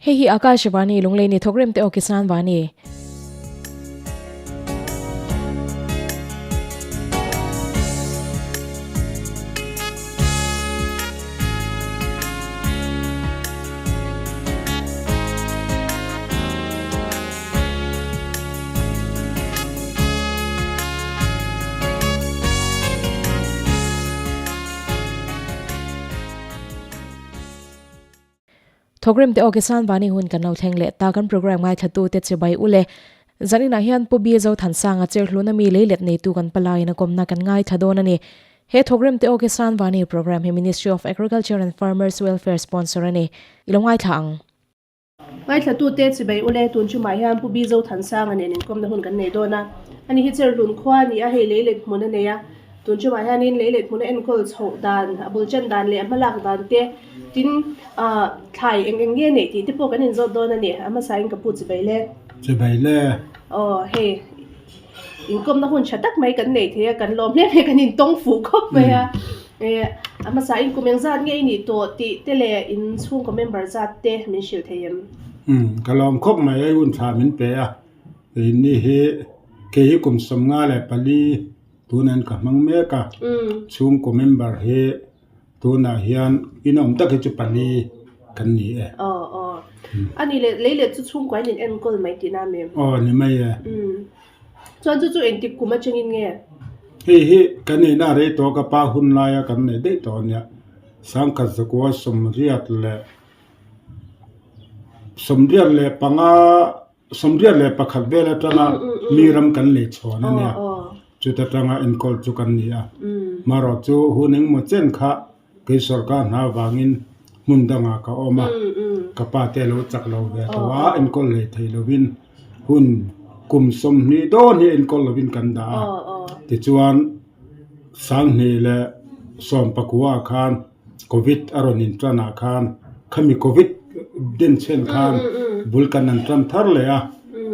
Hei hi Akashvani Lunglei ni thawk rem te aw Kisan Vani. Thawkrim te aw Kisan Vani hun kan lo thleng leh ta kan program ngaithla te chibai ule. Zaninah hian Pu Bi Zothansanga Cherhluna mi leilet neitu kan palaiin a kawmna kan ngaithla dawn a ni. He thawkrim te aw Kisan Vani program hi Ministry of Agriculture and Farmers Welfare sponsor a ni. I lo ngaithla ang. Ngaithlatute chibai ule tun chumah hian Pu Bi Zothansanga nen inkawmna hun kan nei dawn a. Ani hi Cherhlun khua a ni a, hei leilet hmun a nei a. Tun chumah hianin leilet hmun a enkawl chhoh dan, a bul chen dan leh a hmalak dan te tin ah thlai eng eng nge neih tih te pawh kan inzawt dawn a ni. A hmasain ka pu chibai le. Chibai le. Aw hei inkawmna hun tha tak mai kan nei thei a, kan lawm hle mai kan intawng fuh khawp mai a. Eh a hmasain kum eng zat nge i nih tawh tih te leh in chhungkaw member zat te min hrilh thei em? Umm ka lawm khawp mai a, hun tha min pe a. Keini hi kei hi kum 54 Tunan ka hmang mek a, chhungkaw member hi tunah hian inawm tak hi chu pali kan ni e. Aw aw. A ni leh lei leh chu chhungkua in enkawl mai tihna a mi? Aw ni mai e. Chuan chu chu engtik kum atangin nge? Hei hi kan neihna a rei tawh a, ka pa hun laia kan neih daih tawh a nia. Sangkhat zakua sawmriat leh sawmriat leh panga 81 vel atanga mi ram kan lei chhawn a nia, chuta tanga enkawl chu kan ni a. Marawh chu hun engmaw chen kha kei sorkar hna avangin hmun dangah ka awm a, ka pa te lo chak lo ve tawh a, enkawl hlei thei lovin hun kum 20 dawn hi enkawl lovin kan dah a. Tichuan 2019 khan Covid a rawn intan ah khan khami Covid den chhen khan bul kan an tan thar leh a,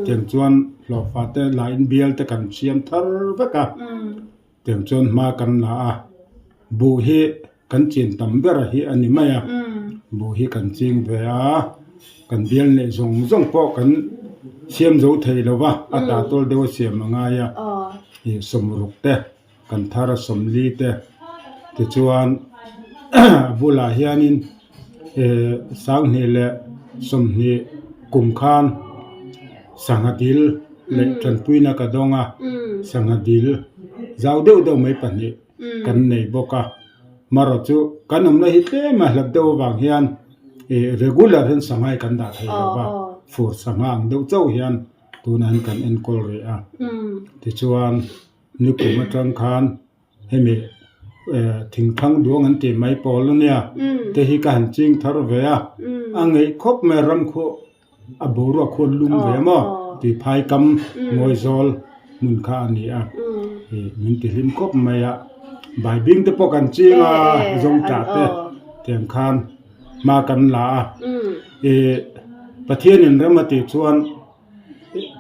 tiang chuan hlawhfa te la in bial te kan siam thar vek a, tiang chuan hma kan la a, buh hi kan chin tam ber hi a ni mai a, buh hi kan ching ve a, kan bial neih zawng zawng pawh kan siam zo thei lo va, a tah tawl deuh a siam a ngai a, ih sawmruk te. Kan thar a 40 te tichuan a bulah hianin eh 2020 kum khan sangha dil leh tanpuina ka dawng a sangha dil zau deuh deuh mai pahnih kan nei bawk a marawh chu kan awmna hi tlem a hlat deuh avang hian eh regular hian sangha hi kan dah thei lo va fur sangha ang deuh chauh hian tunah hian kan enkawl rih a tichuan. Nikum atang khan hemi eh thingthang duang an tih mai pawl ania te hi ka han ching thar ve a, a ngeih khawp mai ram khu a boruak khu a lum ve maw tih phai kam ngawi zawl hmun kha a ni a ih min ti hlim khawp mai a baibing te pawh kan ching a zawngtah te tiang khan hma kan la a ih Pathianin ram a tih chuan.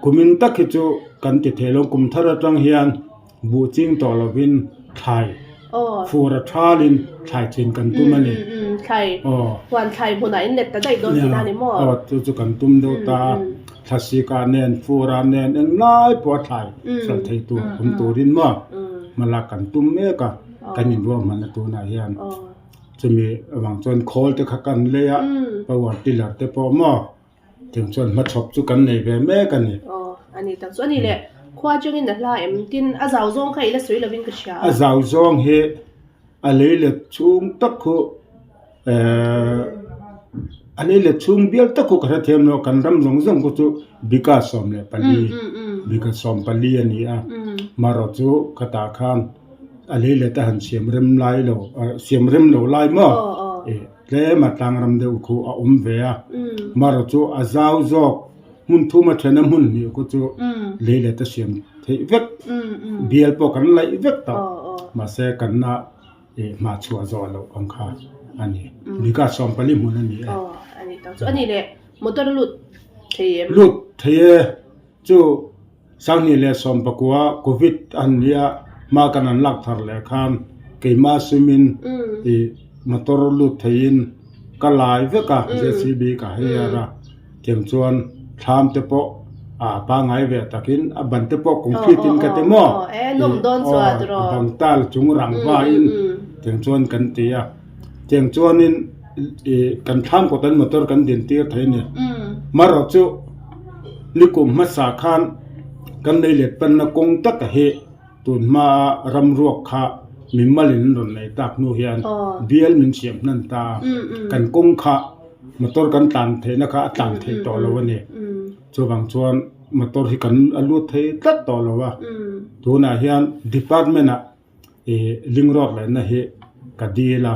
Kumin tak hi chu kan ti thei lo, kum thar atang hian buh ching tawh lovin thlai fur a thalin thlai chin kan tum a ni. Huan thlai hmunah in let ta daih dawn tihna a ni maw? Aw chu chu kan tum deuh ta a, thlasik ah nen fur ah nen englai pawh a thlai hralh thei tur awm turin maw hmalak kan tum mek a, kan inruahmanna tunah hian chumi avang chuan khawl te kha kan lei a, power tiller te pawh maw. Tiang chuan hmachhawp chu kan nei ve mek a ni. Aw, a ni tak chu. A ni le, khua atangin a hla em? Tin, a zau zawng kha i la sawi lovin ka hria a. A zau zawng hi a lei let chhung tak khu ehh a lei let chhung bial tak khu ka hrethiam lo, kan ram zawng zawng khu chu bika 14, bika 14 a ni a. Marawh chu khatah khan a lei let a han siam rem lai lo, siam rem lo lai maw? Tlem a tlangram deuh khu a awm ve a, marawh chu a zau zawk hmun thum a then a hmun hnih khu chu lei let a siam theih vek, bial pawh kan laih vek tawh, mahse kan na ih hma chhuah zawh loh ang kha a ni, bika 14 hmun a ni e. Lut thei e chu 2019 Covid an nia hma kan an lak thar leh khan keimah sumin ih motor lut theiin ka lai vek a JCB ka hire a. Tiang chuan thlam te pawh a pangai ve takin a ban te pawh concrete in ka ti maw? A bang tal chung rang vain tiang chuan kan ti a. Tiang chuanin ih kan thlam kawt an motor kan din tir thei a ni. Marawh chu nikum hmasa khan kan lei let panna kawng taka hi tun hmaa ramruak kha mimalin an rawn nei tak hnu hian bial min siam hnan ta a, kan kawng kha motor kan tlan theihna kha a tlan theih tawh lo a ni. Chuvang chuan motor hi kan a lut thei tlat tawh lo a, tunah hian department ah ih link road laihna hi ka dil a,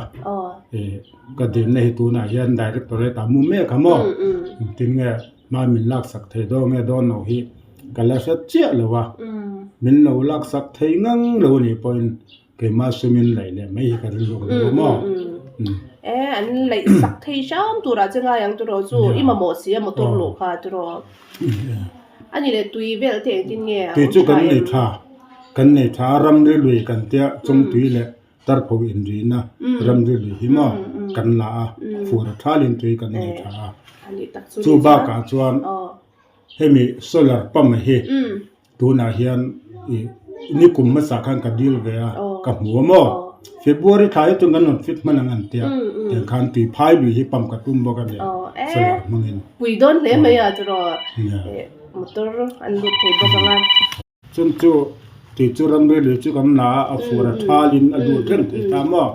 ih ka dilna hi tunah hian directorate ah mu mek a maw engtin nge hma min laksak thei dawn nge dawn lo hi ka la hre chiah lo a, min lo laksak thei ngang lo a nih pawhin keimah sumin laih leh mai hi ka rilru lo a maw. E an laih sak thei hram turah che ngai ang tiraw chu i mamawh si a motor luh kha tiraw. A ni leh tui vel te engtin nge a Tui chu kan nei tha, kan nei tha a ramri lui kan tia chawngtui leh tarpho inrihna ramri lui hi maw kan la a, fur a thalin tui kan nei tha a. Chu bakah chuan hemi solar pump hi Tunah hian ih nikum hmasa khan ka dil ve a, ka hmu a maw? February thla hi chuan kan rawn fit hman ang an tia, tiang khan tui phai lui hi pump ka tum bawk a ni, solar hmangin. Pui dawn hle mai a tiraw, motor an lut thei bawk ang a. Chun chu tui chu ramri lui chu kan la a, a fur a thalin a lut reng thei ta maw?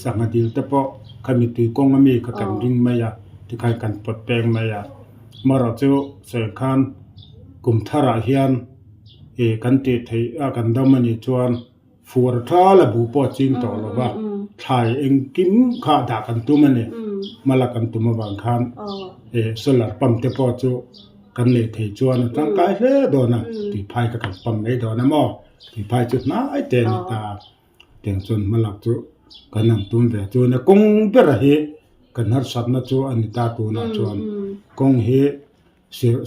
Sangha dil te pawh khami tui kawng ami kha kan ring mai a, tikhan kan pawt peng mai a. Marawh chu sawi khan kum tharah hian ih kan tih theih a kan dam a nih chuan fur tha la bu pawh a ching tawh lo va, thlai engkim kha dah kan tum a ni. Hmala kan tum avang khan ih solar pump te pawh chu kan neih theih chuan a tangkai hle dawn a, tihphai kha kan pump mai dawn a maw? Tihphai chu hnai te a ni ta a. Tiang chuan hmalak chu kan han tum ve chuan a kawng bera hi kan harsatna chu a ni ta tunah chuan kawng hi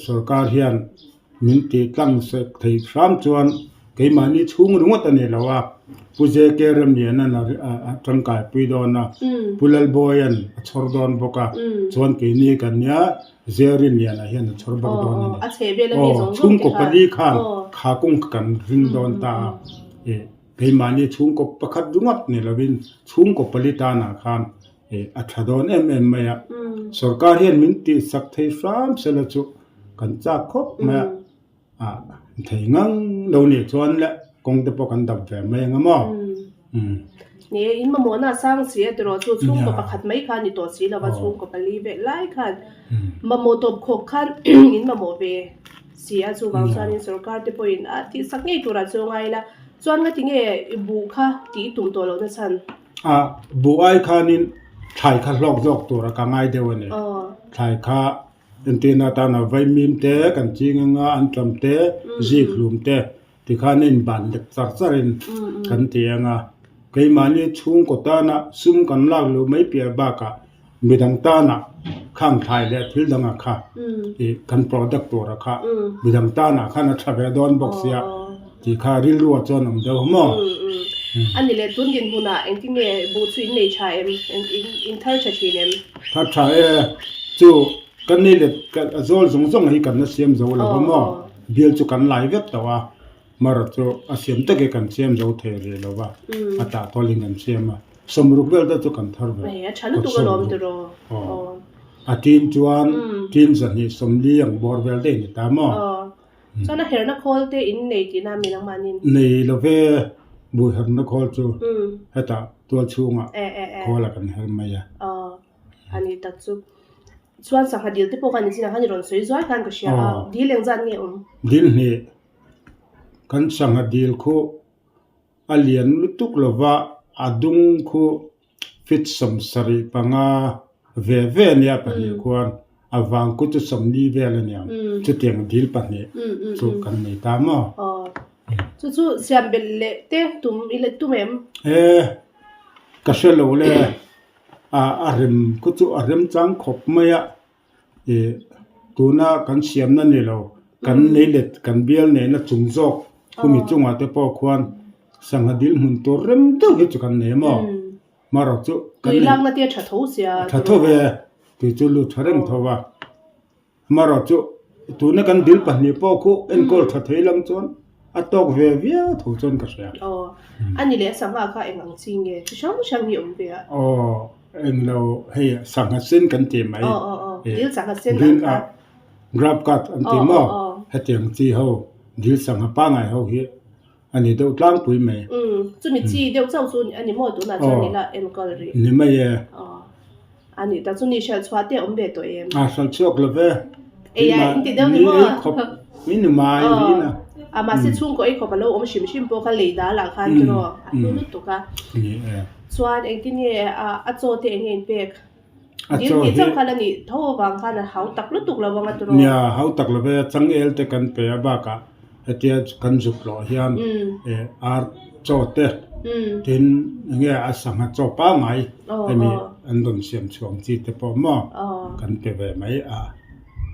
sawrkar hian min tih tlang sek thei hram chuan keimahni chhung ringawt a ni lo a, Pu JK Remliana'n a tangkai pui dawn a, Pu Lalbawia'n a chhawr dawn bawk a, chuan keini kan nia Zerinliana hian a chhawr bawk dawn a ni. Aw chhungkaw pali khan kha kawng kha kan ring dawn ta a. Keimahni chhungkaw pakhat ringawt ni lovin chhungkaw pali tanah khan ih a tha dawn em em mai a. Sorkar hian min tihsak thei hram sela chu kan chak khawp mai a. Ah thei ngang lo nih chuan le kawng te pawh kan dap ve mai ang a maw. Ni e, in mamawhna a sang si a tiraw chu chhungkaw pakhat mai kha a ni tawh si lova chhungkaw pali vel lai khan mamawh tawp khawp khan in mamawh ve si a chuvang chuanin sorkar te pawhin a tihsak ngei turah chu a ngai ila chuan nga tinge i buh kha tih i tum tawh loh na chhan? A buh ai khanin thlai kha hlawk zawk tura ka ngai deuh a ni. Thlai kha entirna atana vaimim te kan ching anga an ṭam te zik hlum te tikhan a inban lek char charin kan ti anga keimahni chhungkaw tana sum kan lak loh mai piah bakah Midang tanah khang thlai leh thil dangah kha ih kan product tura kha midang tanah khan a tha ve dawn bawk sia tih kha rilruah chuan awm deuh maw? A ni leh tun dinhmunah engtin nge buh chu in nei tha em? In thar tha thin em? Thar tha e, chu kan nei leh a zawl zawng zawng hi kan la siam zo lo va maw? Bial chu kan lai vek tawh a, marawh chu a siam tak hi kan siam zo thei rih lo va, a tah tawlhin kan siam a. Sawmruk vel te chu kan thar ve. A tha lutuk alawm tiraw. Aw. A tin chuan tin zahnih sawmli ang bawr vel te in ni ta maw? Aw. Chuan a herna khawl te in nei tihna mi nangmahni? Nei lo ve, bui herna khawl chu hetah tual chhungah khawl a kan her mai a. Aw. A ni tak chu. Chuan sangha dil te pawh khan nichinah khan i rawn sawi zuai khan ka hria a. Dil engzat nge awm? Dil hnih. Kan sangha dil khu A lian lutuk lova a dung khu feet 75 ve ve a nia pahnih khuan a vang khu chu 40 vel a niang chutiang dil pahnih chu kan nei ta maw. Aw chu chu siam belh leh te tum i la tum em? E ka hre lo le a a rem khu chu a rem chang khawp mai a. Ih tuna kan siamna ni lo kan lei let kan bial nehna chung zawk khumi chungah te pawh khuan sangha dil hmun tur rem deuh hi chu kan nei maw marawh chu kan tui lakna te a tha tho sia tha tho ve tui chu lut tha reng tho va. Amaherawhchu tuna kan dil pahnih pawh khu enkawl tha thei lang chuan a tawk ve viau tho chuan ka hria. Aw, a ni leh sangha kha eng ang chi nge? Chi hrang hrang hi awm ve a. Aw, eng lo hei sangha sen kan ti mai. Aw aw aw, dil sangha sen ang kha. Grab card an ti maw? Hetiang chi ho dil sangha pangai ho hi a ni deuh tlangpui mai. Umm, chumi chi deuh chauh chu a ni maw tunah chuan ila enkawl rih. Ni mai e. Aw, a ni ta chu ni hralh chhuah te a awm ve tawh em? A hralh chhuak lo ve. Ei a in ti deuh ni maw? Ni ei khawp, ni ni mai rin a. A mahse chhungkaw ei khawp a lo awm hrim hrim pawh kha lei dal ah khan tiraw a hlu lutuk a. Ni e. Chuan engtin nge a chaw te eng nge in pek? A chaw hi. Dil tih chauh khan a nih tho avang khan a hau tak lutuk lo ang a tiraw? Nia, hau tak lo ve a, changel te kan pe a bakah hetia kan zuk lawh hian ar chaw te tin enge a sangha chaw pangai hemi an rawn siam chhuang chi te pawh maw kan pe ve mai a,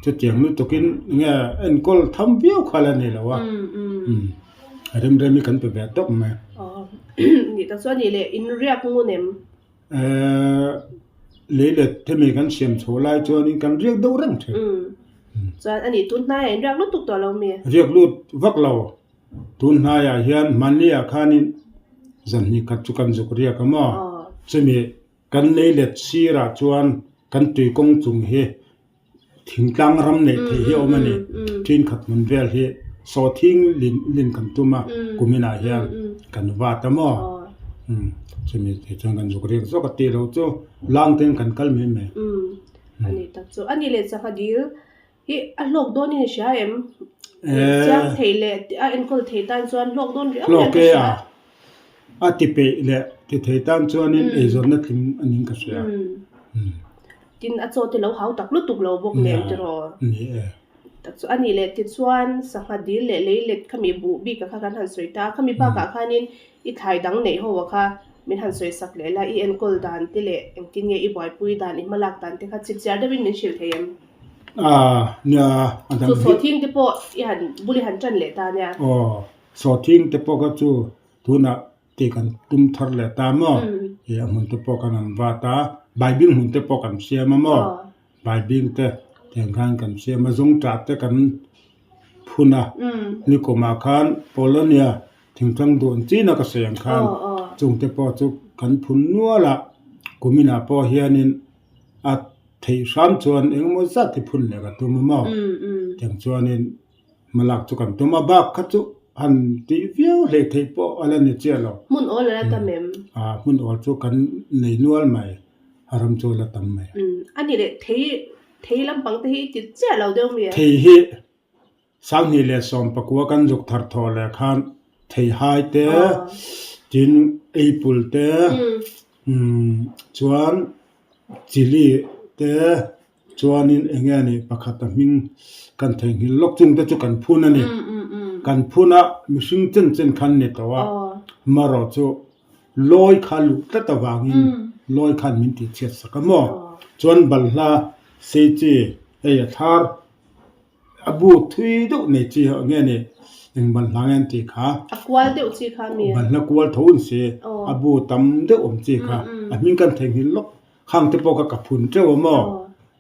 chutiang lutukin enge enkawl tham viau kha la ni lo a, a rem rem hi kan pe ve tawp mai. Nih tak chuan nih leh inriak ngun em? Leilet hemi kan siam chho lai chuanin kan riak deuh reng thin. Chuan a nih tun hnaiah in riak lutuk tawh lo mi? Riak lut vak lo. Tun hnaiah hian hmanni-ah khanin zanhnih khat chu kan zuk riak a maw? Chumi kan leilet sirah chuan kan tuikawng chung hi Thingtlang ram neih theih hi a awm a ni. Thenkhat hmun vel hi sawhthing lin lin kan tum a, kuminah hian kan vat a maw? Chumi tih chuan kan zuk riak zawk a tih loh chu lang ten kan kal mai mai. A ni tak chu. A ni leh changha dil hi a hlawk dawn in i hria em? Chiang thei leh a enkawl thei tan chuan hlawk dawn riau hian ka hria. A ti peih leh ti thei tan chuanin eizawnna tling a ning ka hria. Tin, a chaw te lo hau tak lutuk lo bawk nen tiraw? Ni e. Tak chu a nih leh tichuan sangha dil leh lei let khami buh bik a kha kan han sawi ta a, khami bakah khanin i thlai dang neih ho a kha min han sawi sak leh la, i enkawl dan te leh engtin nge i buaipui dan, i hmalak dan te kha chipchiar deuhin min hrilh thei em? Aaa, nia, a dang Chu sawhthing te pawh i han bul i han tan leh ta nia. Aw, sawhthing te pawh kha chu tunah tih kan tum thar leh ta maw? Ih a hmun te pawh kan han vat a, baibing hmun te pawh kan siam a maw? Baibing te tiang khan kan siam a, zawngṭah te kan phun a, nikumah khan Polonia thingtlang duan chin a ka sawi ang khan chung te pawh chu kan phun nual a, kuminah pawh hianin a theih hram chuan engemaw zat hi phun leh ka tum a maw? Tiang chuanin. Hmalak chu kan tum a, bak kha chu han tih viau hlei theih pawh a la ni chiah lo. Hmun awl a la tam em? Aa, hmun awl chu kan nei nual mai, a ram chu a la tam mai. Umm, a ni leh thei, thei lampang te hi i ti chiah lo deuh mi a? Thei hi 2019 kan zuk thar thawh leh khan thei hai te, tin apple te, umm chuan chilli te, Chuanin eng nge nih pakhat a hming kan theihnghilh lawk chung te chu kan phun a ni. Kan phun a mihring chen chen khan ni tawh a, marawh chu lawi kha luh tlat avangin lawi khan min tih chhiat sak a maw? Chuan balhla sei chi hei a thar a bu thui deuh nei chi eng nge nih eng balhla nge an tih kha? A kual deuh chi kha mi? Balhla kual tho an si, a bu tam deuh awm chi kha a hming kan theihnghilh lawk. Khang te pawh kha ka phun teuh a maw?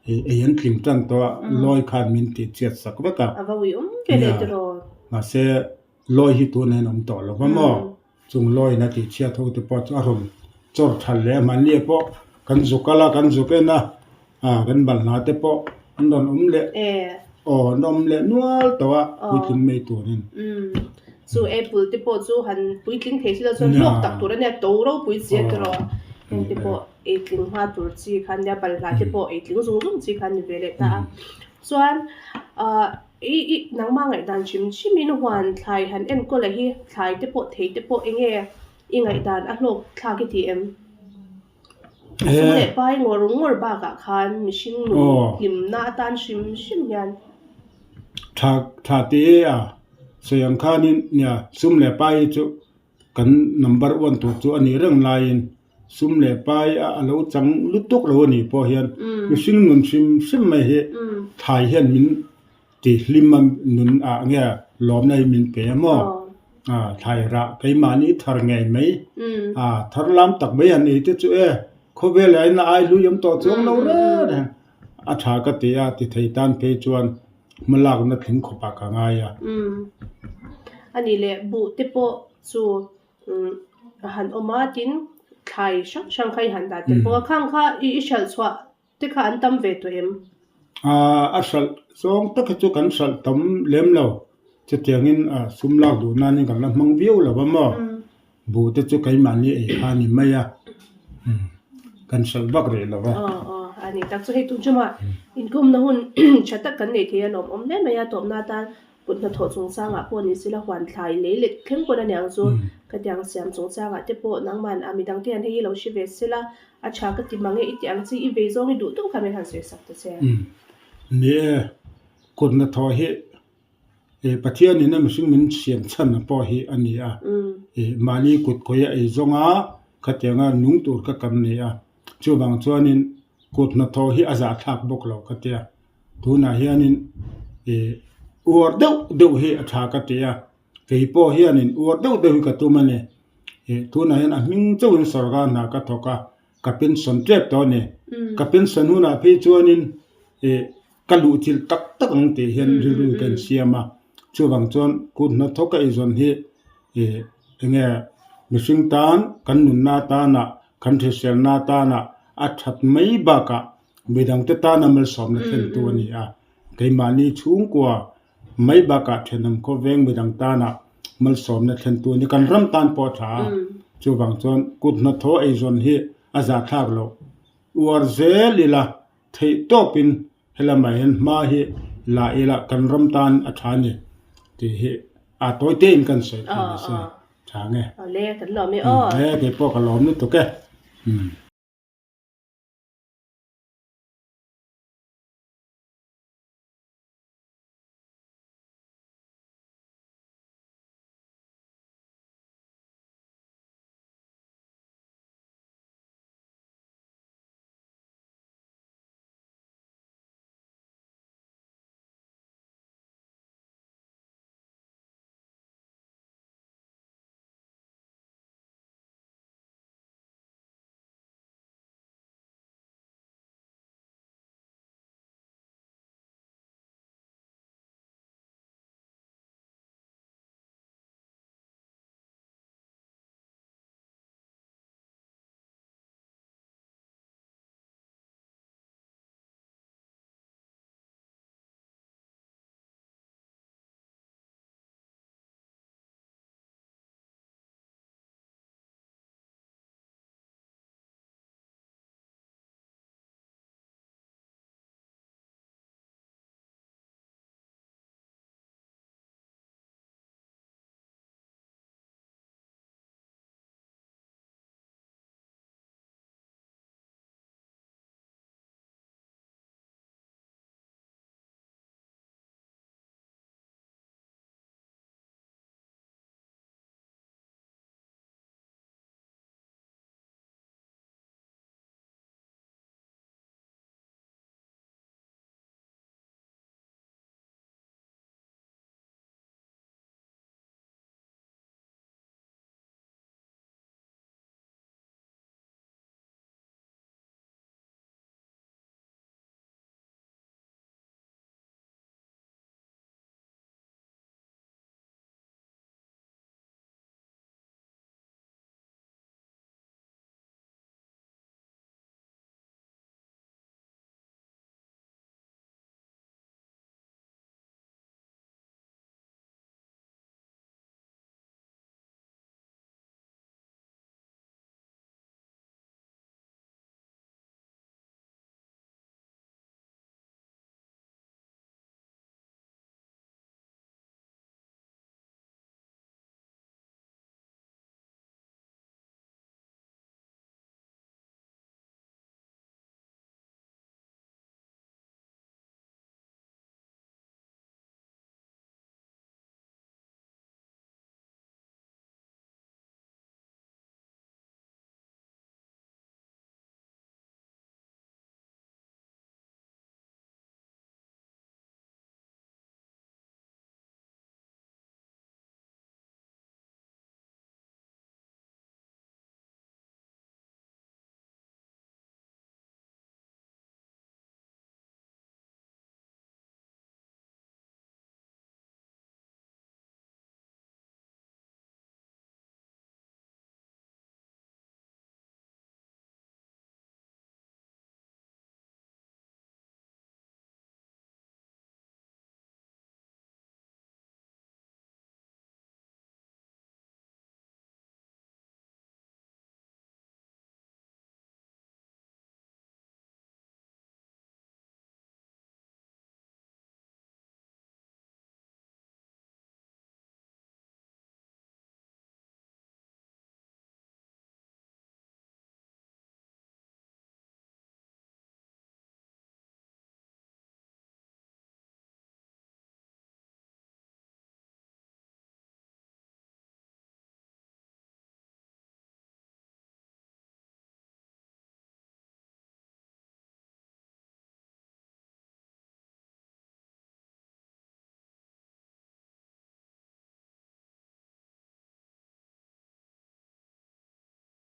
Ei an tling tan tawh a, lawi khan min tih chhiat sak vek a. A va ui awm ve leh tiraw? Mahse, lawi hi tunah hian awm tawh lo va maw? Chung lawiin a tih chhiat ho te pawh chu a rawn chawr thal leh a, mahni pawh kan zuk al a, kan zuk en a, kan balhla te pawh an rawn awm leh. Aw, an awm leh nual tawh a, puitling mai turin. Chu apple te pawh chu han puitling thei si lo chuan hlawk tak tur a nia, to ropui chi a tiraw? Heng te pawh ei tling hma tur chi kha nia, balhla te pawh ei tling zung zung chi kha a ni ve leh ta a. Chuan ah i i nangmah ngaihdan hrim hrimin huan thlai han enkawl a hi, thlai te pawh thei te pawh eng nge i ngaihdan a hlawk thlak i ti em? Sum leh pai ngawr ngawr bakah khan mihring nun hlimna atan hrim hrim hian. Tha tha ti e a sawi ang khanin nia sum leh pai hi chu kan number one tur chu a nih reng laiin sum leh pai a a lo chang lutuk lo a nih pawh hian mihring nun hrim hrim mai hi thlai hian min Ti hlim a nun ah nge lawmna hi min pe a maw? Ah, thlai rah keimahni thar ngei mai. Ah, thar lam tak mai han ei te chu e, khawvel ah in a ai hlui awm tawh chuang lo reng reng. a tha ka ti a, ti thei tan phei chuan hmalakna tling khawpah ka ngai a. Umm. A nih leh buh te pawh chu a han awm a, tin thlai hrang hrang kha i han dah tel bawk a, khang kha i hralh chhuah te kha an tam ve tawh em? Aaa a hralh zawng tak hi chu kan hralh tam lem lo, chutiangin sum lak duh nanin kan la hmang viau lo va maw? Buh te chu keimahni ei kha a ni mai a, kan hralh vak rih lo va. Aw aw a ni tak chu hei tun chungah inkawmna hun tha tak kan nei thei a lawmawm hle mai a, tawpna atan Kut hnathawh chungchangah pawh ni sila huan thlai lei let thleng pawn a niang chu khatiang siam chungchangah te pawh nangman a midang te hian hei hi lo hre ve sela a tha ka ti mang e i tih ang chi i vei zawng i duh duh kha min han sawi sak ta che. Ni e, kut hnathawh hi eh Pathian in a mihring min siam chhan pawh hi a ni a, eh mahni kut khawih a ei zawng a khatianga nung tur kha kan nei a, chuvang chuanin kut hnathawh hi a zahthlak bawk lo ka tia. Tunah hianin ih uar deuh deuh hi a tha ka ti a, kei pawh hianin uar deuh deuh hi ka tum a ni. Ih tunah hian a hming chauhin sorkar hna ka thawk a, ka pension tep tawh a ni. Ka pension hunah phei chuanin ih ka luh thil tak tak ang tih hian rilru ka insiam a, chuvang chuan kut hnathawk a eizawn hi ih eng nge mihring tan kan nunna atana kan hriselna atana a that mai bakah Midangte tana malsawmna thlentu a ni a, keimahni chhungkua mai bakah thenawm khawveng midang tana malsawmna thlentu a ni. Kan ram tan pawh a tha a, chuvang chuan kut hnathawh eizawn hi a zahthlak loh. Uar zel ila theih tawpin helamah hian hma hi la ila kan ram tan a tha a ni tih hi a tawi tein kan sawi thei nise tha nge. Awle kan lawm e aw. He keipawh ka lawm lutuk e.